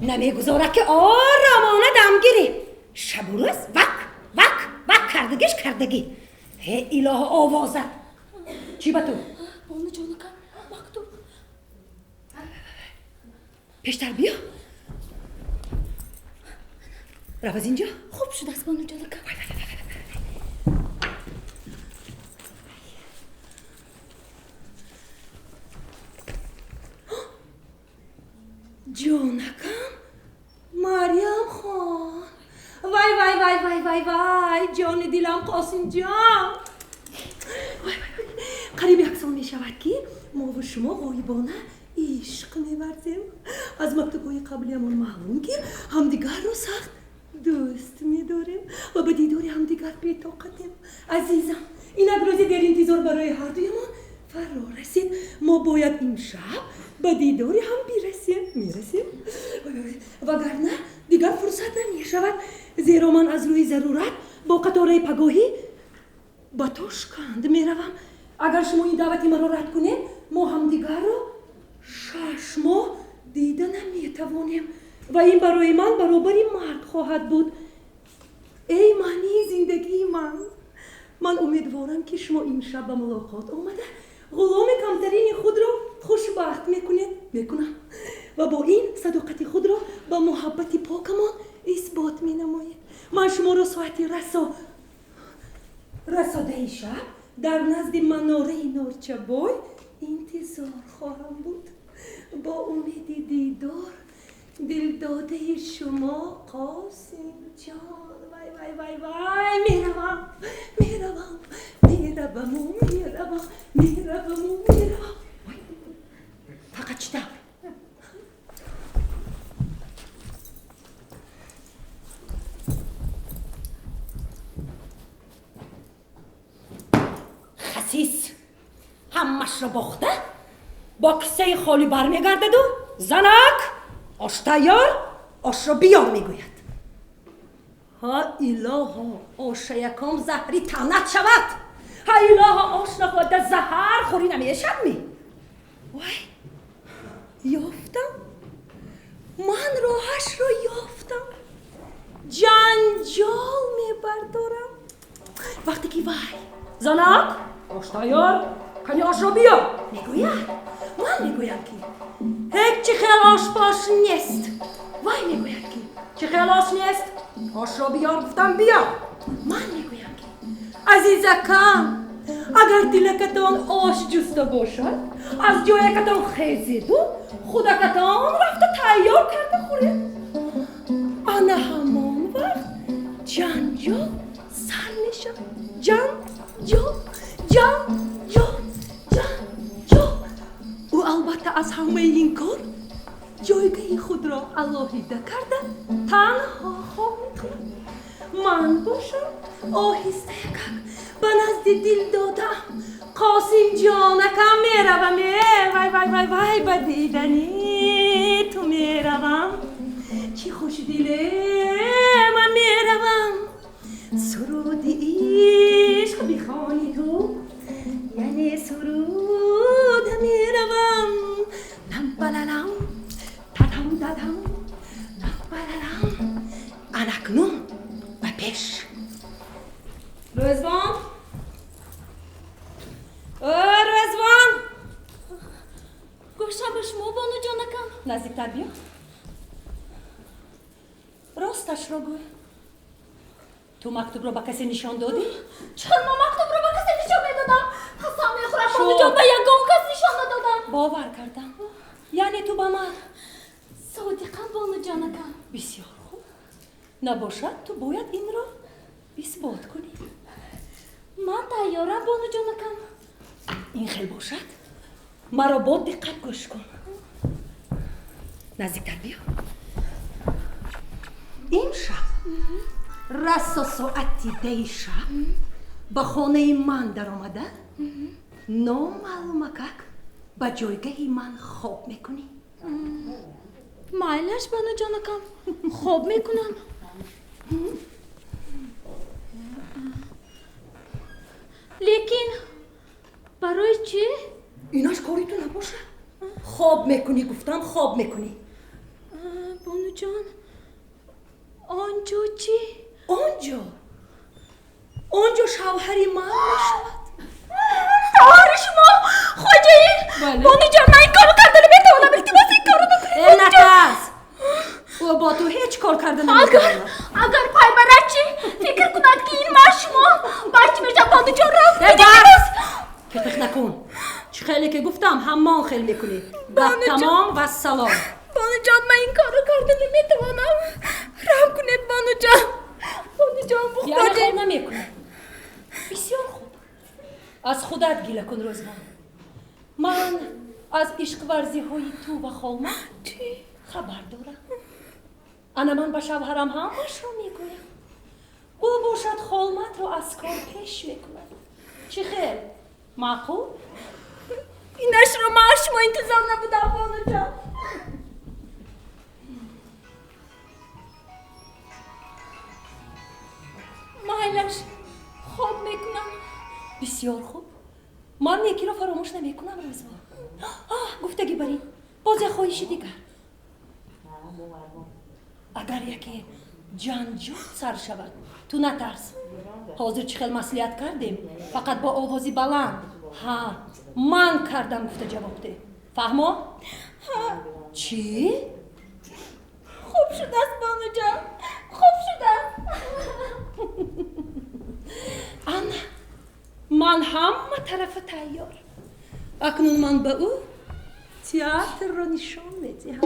Намегузорад ки оромона дам гирӣ. Шабу рӯз вак вак вак кардагиш кардагӣ. Ҳе илоҳо, овозат чӣ ба ту? Бону ҷонакам, мактуб. Пештар биё, рав аз инҷо. Хуб шудааст, бону ҷонакам. Ҷонакам, Марьям хон, вай вай вай вай вай вай, ҷони дилам, Қосимҷон, қариб як сол мешавад, ки мову шумо ғоибона ишқ меварзем. Аз мактубҳои қаблиямон маълум, ки ҳамдигарро сахт дӯст медорем ва ба дидори ҳамдигар бетоқатем. Азизам, инак рӯзи деринтизор барои ҳардуямон фаро расид. Мо бояд имшаб ба дидори ҳам бирасем, мерасем, вагарна дигар фурсат намешавад, зеро ман аз рӯи зарурат бо қатораи пагоҳӣ ба Тошканд меравам. Агар шумо ин даъвати маро рад кунед, мо ҳамдигарро 6 моҳ дида наметавонем ва ин барои ман баробари марг хоҳад буд. Эй маънии зиндагии ман, ман умедворам, ки шумо имшаб ба мулоқот омада, ғуломи камтарини худро хушбахт мекунед, мекунам, ва бо ин садоқати худро ба муҳаббати покамон исбот менамоед. Ман шуморо соати расо расодаи шаб дар назди манораи Норчабой интизор хоҳам буд. Бо умеди дидор, дилдодаи шумо, Қосимҷон. Вай вай вай вай, меравам, меравам, мераваму меравам, мераваму меравам. Фақат чӣ тавр? Хасис ҳамашро бохта, бо киссаи холӣ бармегардаду: «Занак, ош тайёр, ошро биёр», мегӯяд. Ҳа илоҳо, ошаяком заҳри таънат шавад! Ҳа илоҳо, ош нахӯрда заҳар хӯрӣ намешавад-ми? Вай, ёфтам, ман роҳашро ёфтам. Ҷанҷол мебардорам. Вақте ки вай: «Занак, ош тайёр, кани ошро биёр», мегӯяд, ман мегӯям, ки ҳеҷ чӣ хел ошпош нест. Вай мегӯяд, ки чӣ хел ош нест, ошро биёр гуфтам, биёр. Ман мегӯям, ки азизакам, агар дилакатон ош ҷуста бошад, аз ҷоякатон хезеду худакатон рафта тайёр карда хӯред. Ана ҳамон вақт ҷанҷол сар мешавад. Ҷанҷол, ҷанҷол, ҷанҷол. Ӯ албатта аз ҳамаи ин кор ҷойгаҳи худро алоҳида карда, танҳо хоб мекунад. Ман бошам, оҳистаякак ба назди дил додаам, Қосимҷонакам, меравам. Э вай вай вай вай, ба дидани ту меравам, чӣ хушдиле, ман меравам. Суруди ишқ бихони ту, яъне суруда меравам. Лампалалам, тадам дадам, лампалалам. Анакнун ба пеш. Рӯзбон, о Рӯзбон! Гӯшам ба шумо, бону ҷонакам. Наздиктар биё, росташро гӯй, ту мактубро ба касе нишон додӣ? Чаро ман мактубро ба касе нишон медодам? Қасам мехӯрам, бону ҷон, ба ягон кас нишон надодам. Бовар кардам. Яъне ту ба ман Содиқам, бону ҷонакам. Бисёр хуб. Набошад, ту бояд инро исбот кунӣ. Ман тайёрам, бону ҷонакам. Ин хел бошад, маро бо диққат гӯш кун. Наздиктар биё. Имшаб расо соати 10-и шаб ба хонаи ман даромада, номаълумакак ба ҷойгаҳи ман хоб мекунӣ. Майлаш, бону ҷонакам, хоб мекунам. Лекин барои чӣ? Инаш кори ту набошад. Хоб мекунӣ, гуфтам, хоб мекунӣ. Бонуҷон, он ҷо чӣ? Он ҷо? Он ҷо шавҳари ман мешавад. Шавҳари шумо, хоҷаин? Бале. Бонуҷон, ман ин корро карда наметавонам. Илтимос, ин корро накунед. Э, натарс, ӯ бо ту ҳеҷ кор карда Агар наметавонад. Агар пай барад чӣ? Фикр кунад, ки ин ман шумо, баъд чӣ мешавад, бонуҷон? Рафт. Э, бас! Қиқиқ накун. Чӣ хеле ки гуфтам, ҳамон хел мекунӣ. Гап Бонуҷон. тамом, вассалом. Бонуҷон, ман ин корро карда наметавонам. Раҳм кунед, бонуҷон. Бонуҷон. Яъне Бухтодем. хоб намекунӣ? Бисёр хуб, аз худат гила кун, Рӯзбон. Ман аз ишқварзиҳои ту ва Холма Чӣ? хабар дорам. Ана ман ба шавҳарам ҳамашро мегӯям. Ӯ бошад, Холматро аз кор пеш мекунад. Чӣ хел, маъқул? Инашро ман аз шумо интизор набудам, бонуҷон. Майлаш, хоб мекунам. Бисёр хуб, ман некиро фаромӯш намекунам, Рӯзбон. Гуфтагӣ бар ин, боз як хоҳиши дигар. Агар яке ҷанҷол сар шавад, ту натарс. Ҳозир чӣ хел маслиҳат кардем, фақат бо овози баланд «Ҳа, ман кардам» гуфта ҷавоб деҳ. Фаҳмо? Чӣ? Хуб шудааст, бонуҷон, хуб шудааст. Ана ман ҳама тарафа тайёр. Акнун ман ба ӯ театрро нишон медиҳам.